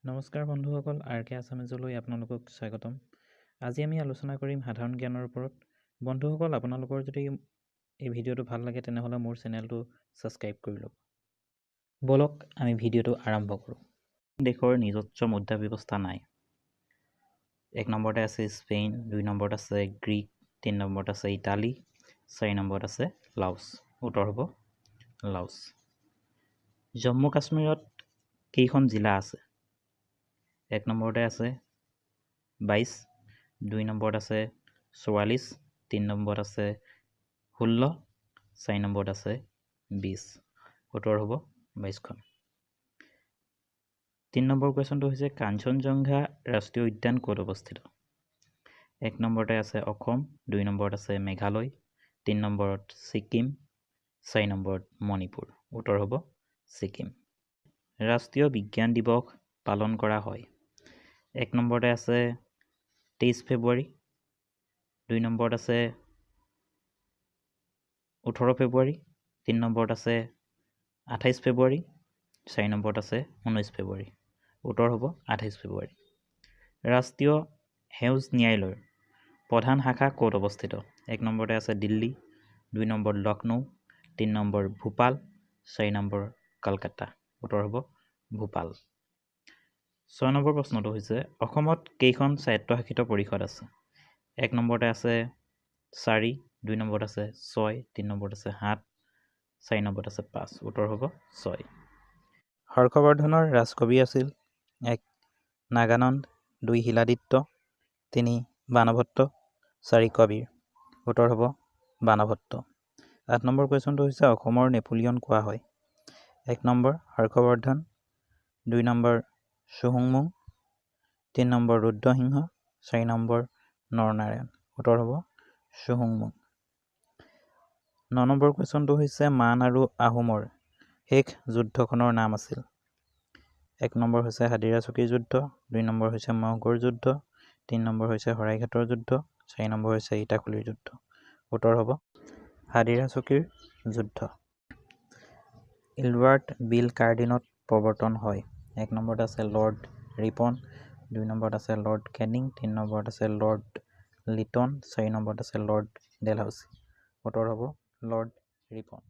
নমস্কাৰ বন্ধুসকল, আৰ কে আছামিজলৈ আপোনালোকক স্বাগতম। আজি আমি আলোচনা কৰিম সাধাৰণ জ্ঞানৰ ওপৰত। বন্ধুসকল, আপোনালোকৰ যদি এই ভিডিঅ'টো ভাল লাগে, তেনেহ'লে মোৰ চেনেলটো ছাবস্ক্ৰাইব কৰি ল'ব। ব'লক, আমি ভিডিঅ'টো আৰম্ভ কৰোঁ। দেশৰ নিজস্ব মুদ্ৰা ব্যৱস্থা নাই? 1 নম্বৰতে আছে স্পেইন, 2 নম্বৰত আছে গ্ৰীক, 3 নম্বৰত আছে ইটালী, 4 নম্বৰত আছে লাওছ। উত্তৰ হ'ব লাওছ। জম্মু কাশ্মীৰত কেইখন জিলা আছে? 1 নম্বৰতে আছে 22, 2 নম্বৰত আছে 44, 3 নম্বৰত আছে 16, 4 নম্বৰত আছে 20। উত্তৰ হ'ব 22খন। 3 নম্বৰ কুৱেশ্যনটো হৈছে, কাঞ্চনজংঘা ৰাষ্ট্ৰীয় উদ্যান ক'ত অৱস্থিত? 1 নম্বৰতে আছে অসম, 2 নম্বৰত আছে মেঘালয়, 3 নম্বৰত ছিকিম, 4 নম্বৰত মণিপুৰ। উত্তৰ হ'ব ছিকিম। ৰাষ্ট্ৰীয় বিজ্ঞান দিৱস পালন কৰা হয়? 1 নম্বৰতে আছে 23 ফেব্ৰুৱাৰী, 2 নম্বৰত আছে 18 ফেব্ৰুৱাৰী, 3 নম্বৰত আছে 28 ফেব্ৰুৱাৰী, 4 নম্বৰত আছে 19 ফেব্ৰুৱাৰী। উত্তৰ হ'ব 28 ফেব্ৰুৱাৰী। ৰাষ্ট্ৰীয় সেউজ ন্যায়ালয়ৰ প্ৰধান শাখা ক'ত অৱস্থিত? 1 নম্বৰতে আছে Delhi, 2 number Lucknow, 3 number Bhopal, 4 number Kolkata. উত্তৰ হ'ব ভূপাল। 6 নম্বৰ প্ৰশ্নটো হৈছে, অসমত কেইখন স্বায়ত্তশাসিত পৰিষদ আছে? 1 নম্বৰতে আছে 4, 2 নম্বৰত আছে 6, 3 নম্বৰত আছে 7, 4 নম্বৰত আছে 5। উত্তৰ হ'ব 6। হৰ্ষবৰ্ধনৰ ৰাজকবি আছিল? 1 নাগানন্দ, 2 শিলাদিত্য, 3 বাণভট্ট, 4 কবীৰ। উত্তৰ হ'ব বাণভট্ট। 8 নম্বৰ কুৱেশ্যনটো হৈছে, অসমৰ নেপোলিয়ন কোৱা হয়? 1 নম্বৰ হৰ্ষবৰ্ধন, 2 নম্বৰ চুহুংমুং, 3 নম্বৰ ৰুদ্ৰসিংহ, 4 নম্বৰ নৰনাৰায়ণ। উত্তৰ হ'ব চুহুংমুং। 9 নম্বৰ কুৱেশ্যনটো হৈছে, মান আৰু আহোমৰ শেষ যুদ্ধখনৰ নাম আছিল? 1 নম্বৰ হৈছে হাদিৰাচকীৰ যুদ্ধ, 2 নম্বৰ হৈছে মহগড় যুদ্ধ, 3 নম্বৰ হৈছে শৰাইঘাটৰ যুদ্ধ, 4 নম্বৰ হৈছে ইটাখুলিৰ যুদ্ধ। উত্তৰ হ'ব হাদিৰাচকীৰ যুদ্ধ। ইলবাৰ্ট বিল কাৰ দিনত প্ৰৱৰ্তন হয়? 1 নম্বৰত আছে লৰ্ড ৰিপন, 2 নম্বৰত আছে লৰ্ড কেনিং, 3 নম্বৰত আছে লৰ্ড লিটন, 4 নম্বৰত আছে লৰ্ড ডেলহাউচি। উত্তৰ হ'ব লৰ্ড ৰিপন।